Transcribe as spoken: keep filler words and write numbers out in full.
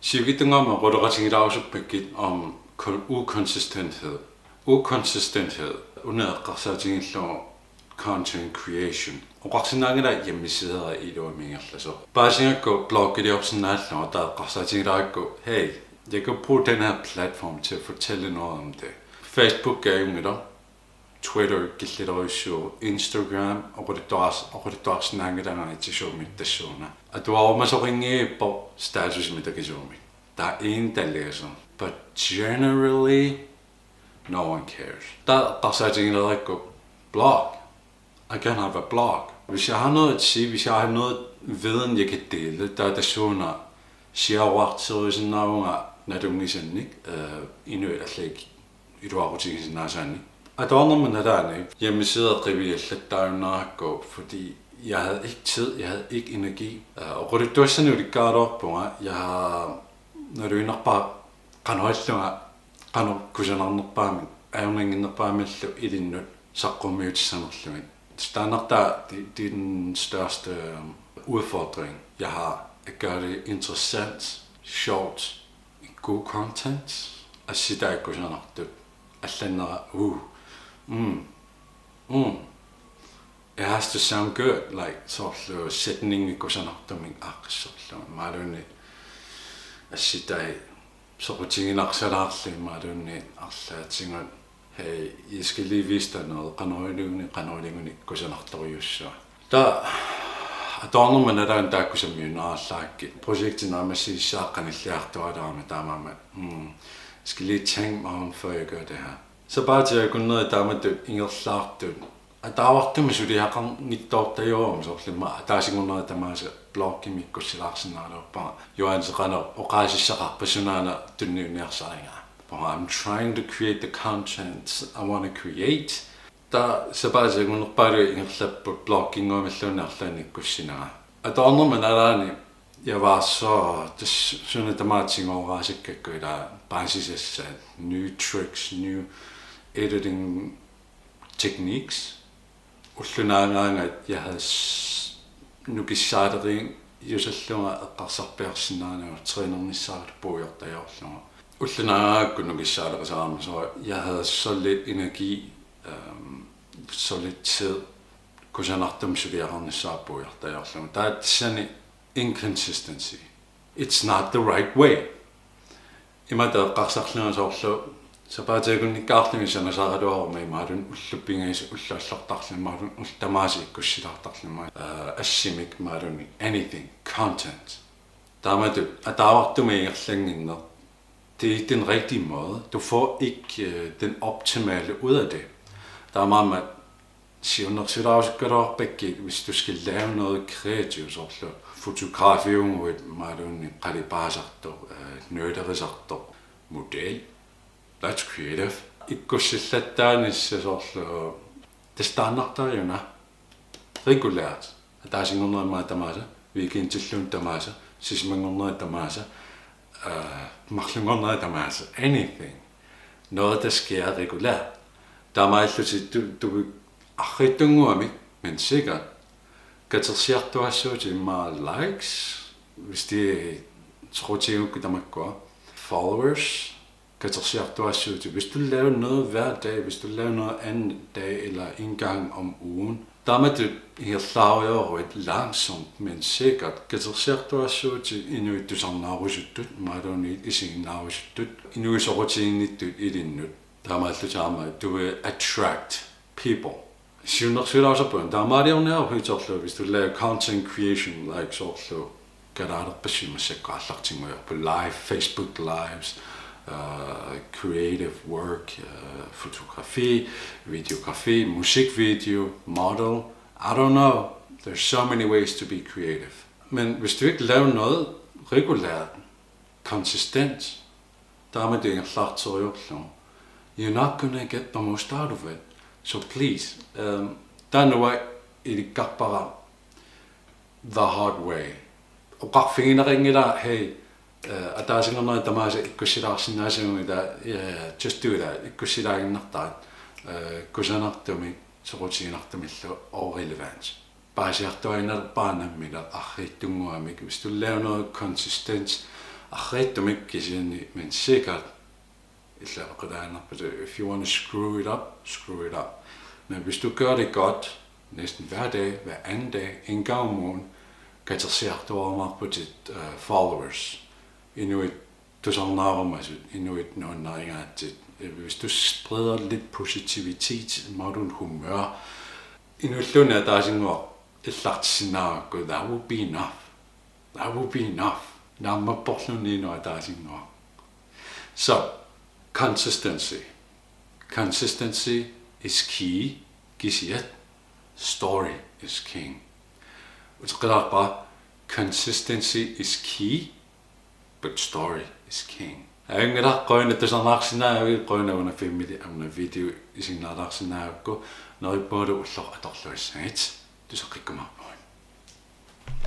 Sivikitsunnguamik oqaloqatigilaarusuppakka om kon-, ukonsistenthed. Ukonsistenthed. Una eqqarsaatigillugu content creation. Oqarsinnaanngilaq hjemmesider iluamik ingerlasoq. Paasigakku bloggiliorsinnaallugu taava eqqarsaatigilaarakku, hey, jeg kan bruge den her platform til at fortælle noget om det. Facebook ajunngilaq, Twitter killilerujussuuvoq, Instagram oqaluttuars-, oqaluttuarsinnaanngilara itisuumik tassuuna. Atuarumasoqanngippoq statusimik takisuumik. Der er en, der læser. But generally, no one cares. Taava eqqarsaatigilerakku blog. I can have a blog. Hvis jeg har noget at sige, hvis jeg har noget viden, jeg kan dele, taava tassuuna siaruartiusinnaavunga nalunngisannik, øh, inuit allat iluaqutigisinnaasaannik. Atuarnerma nalaani hjemmeside qiviallattaajunnarakku, fordi jeg havde ikke tid, jeg havde ikke energi. Øh, oqaluttuassani ulikkaaraluarpunga, jeg har naluinnarpara qanoq illunga, qanoq kusanarnerpaamik, ajornannginnerpaamillu ilinnut saqqummiutissanerlugit. Taanna taava, det, det er den største, øh, udfordring, jeg har. At gøre det interessant, sjovt, god content, assitai kusanartut, allannera, uh, mm, mm. It has to sound good, like, soorlu settingi kusanartumik aaqqissorlugu. Imaluunniit assitai soqutiginarsilaarlugit, imaluunniit arlaatigut, hey, jeg skal lige vise dig noget, qanoq iligunik, qanoq iligunik kusanartorujussuaq. Taava atuarnerma nalaani taakku sammiunnaarallarakkit. Projekti naammassinissaa qanilliartuaalaarami taamaammat, mm, skal lige tænke mig om, før jeg gør det her. Sapaatip akunneri taamatut ingerlaartut ataavartumik suliaqarnittoortajuarami, soorlu immaqa ataasinngornerit tamaasa bloggimik ikkussilaarsinnaagaluarpara. Johanse, qanoq oqaasissaqarpa, sunaana tunniunniarsarigaa? Well, I'm trying to create the content I want to create. Taava sapaatip akunnerpaaluit ingerlapput blogginnguamilluunniit arlaannik ikkussinaga. Atuarnerma nalaani, jeg var så, tassa suna tamaat tigooraasikkakku, ilaa, paasisassat, new tricks, new editing techniques. Ulloq naagaangat jeg havde s-, nukissaaleqiusallunga eqqarsarpiarsinnaanagu, trænernissaata puigortajoorlunga. Ulloq naagaangakku nukissaaleqisarama, så jeg havde så lidt energi, øhm, så lidt tid kusanartumik suliaqarnissaa puigortajoorlunga. Taava tassani inconsistency. It's not the right way. Imatut eqqarsarlunga soorlu sapaatip akunnikkaarlugit sanasaraluaruma, imaluunniit ullut pingasut ullut allortarlugit, imaluunniit ullut tamaasa ikkussilaartarlugit, øh, assimik, imaluunniit anything, content. Taamatut ataavartumik ingerlannginneq, det er ikke den rigtige måde. Du får ikke, øh, den optimale ud af det. Taamaammat siunnersuilaarusukkaluarpakkit, hvis du skal lave noget kreativt, soorlu fotografiunnguit, imaluunniit qalipaasartoq, øh, nølerisartoq, model. That's creative. Ikkussillattaarnissaq soorlu tassa taannartariuna. Regulært. Ataasinngornerit tamaasa, weekendilluunniit tamaasa, sisamanngornerit tamaasa, øh, marlunngornerit tamaasa. Anything. Noget, der sker regulært. Taamaalillutit tu-, tu-, arriitsunnguamik, men sikkert. Katersiartuaassuutit immaqa likes, hvis det er, soqutigigukku tamakkua. Followers. Katersiartuaassuutit. Hvis du laver noget hver dag, hvis du laver noget anden dag eller en gang om ugen, taamatut ingerlaarujoruit langsomt, men sikkert. Katersiartuaassuutit inuit tusarnaarusuttut, imaluunniit isiginnaarusuttut, inuit soqutiginnittut ilinnut. Taamaalillutit aamma, du will attract people. Siunnersuilaarusuppunga, taamaaliorniaruk hiitorlu, hvis du laver content creation, like, soorlu kalaalerpassuit massakkut aallartinnguarput, live, Facebook Lives, øh, creative work, øh, fotografi, videografi, musikvideo, model. I don't know. There's so many ways to be creative. Men hvis du ikke laver noget regulært, konsistent, taamatut ingerlaartorujorlugu, you're not gonna get the most out of it. So please, um, taanna uanga ilikkarpara the hard way. Oqarfigineqanngilanga, hey, øh, ataasinngornerit tamaasa ikkussilaarsinnaasaguma, taava, ja, ja, just do that, ikkussilaaginnartarat, øh, kusanartumik, soqutiginartumillu, og relevant. Paasiartuaannalerpara nammineq arriitsunnguamik, hvis du laver noget konsistent, Arriitsumik kisianni, men sikkert illit apeqqutaaginnarput, if you want to screw it up, screw it up. Men hvis du gør det godt, næsten hver dag, hver anden dag, en gang om ugen, katersiartuarumaarputit uh, followers. Inuit tusarnaarumasut, inuit nuannarigaatsit. Hvis du spreder lidt positivitet, imaluunniit humør, inuilluunniit ataasinnguaq illartissinnaagakku, that would be enough. That would be enough. Naammapporluunniit inuk ataasinnguaq. So, consistency. Consistency is key, kisiat story is king. Uteqqilaarpara, consistency is key, but story is king. Ajunngilaq, qujanaq tusarnaarsinnaagavit, qujanaq una filmili una video isiginnaarsinnaagakku, neriuppungalu ulloq atorluassagit. Tusaqqikkumaarpusi.